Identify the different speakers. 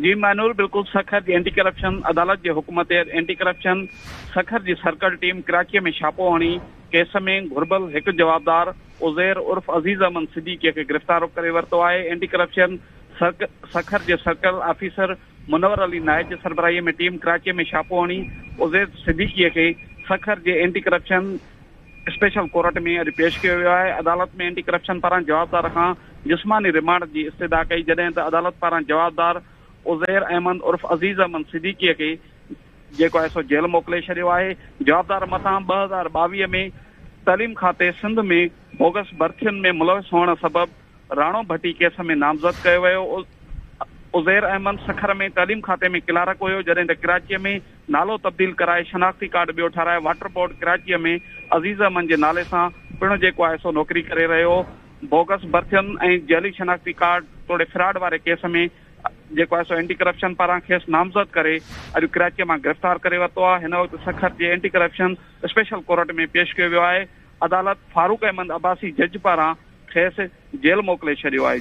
Speaker 1: جي مانور بلڪل سکر جي اينٽي ڪرپشن عدالت جي حڪم تي اينٽي ڪرپشن سکر جي سرڪل ٽيم ڪراچي ۾ ڇاپو هڻي ڪيس ۾ گهربل هڪ جوابدار عزير عرف عزيز احمد صديقي کي گرفتار ڪري ورتو آهي. اينٽي ڪرپشن سکر جي سرڪل آفيسر منور علي نائچ جي سربراهي ۾ ٽيم ڪراچي ۾ ڇاپو هڻي عزير صديقي کي سکر جي اينٽي ڪرپشن اسپيشل ڪورٽ ۾ اڄ پيش ڪيو ويو آهي. عدالت ۾ اينٽي ڪرپشن پاران جوابدار کان جسماني رمانڊ جي استدعا ڪئي جڏهن ته عدالت پاران جوابدار عزير احمد عرف عزيز احمد صديقي کي جيڪو آهي سو جيل موڪلي ڇڏيو آهي. جوابدار مٿان 2022 ۾ تعليم کاتي سنڌ ۾ بوگس ڀرتين ۾ ملوث هئڻ سبب راڻو ڀٽي ڪيس ۾ نامزد ڪيو ويو. عزير احمد سکر ۾ تعليم کاتي ۾ ڪلارڪ هيو جڏهن ته ڪراچيء ۾ نالو تبديل ڪرائي شناختي ڪارڊ ٻيو ٺهرائي واٽر بورڊ ڪراچيء ۾ عزيز احمد جي نالي سان پڻ جيڪو آهي سو نوڪري ڪري رهيو هو. بوگس ڀرتين ۽ جعلي شناختي ڪارڊ توڙي فراڊ واري ڪيس ۾ جيڪو آهي سو اينٽي ڪرپشن پاران کيس نامزد ڪري اڄ ڪراچيء مان گرفتار ڪري ورتو آهي. هن وقت سکر جي اينٽي ڪرپشن اسپيشل ڪورٽ ۾ پيش ڪيو ويو آهي. عدالت فاروق احمد عباسي جج پاران کيس جيل موڪلي ڇڏيو آهي.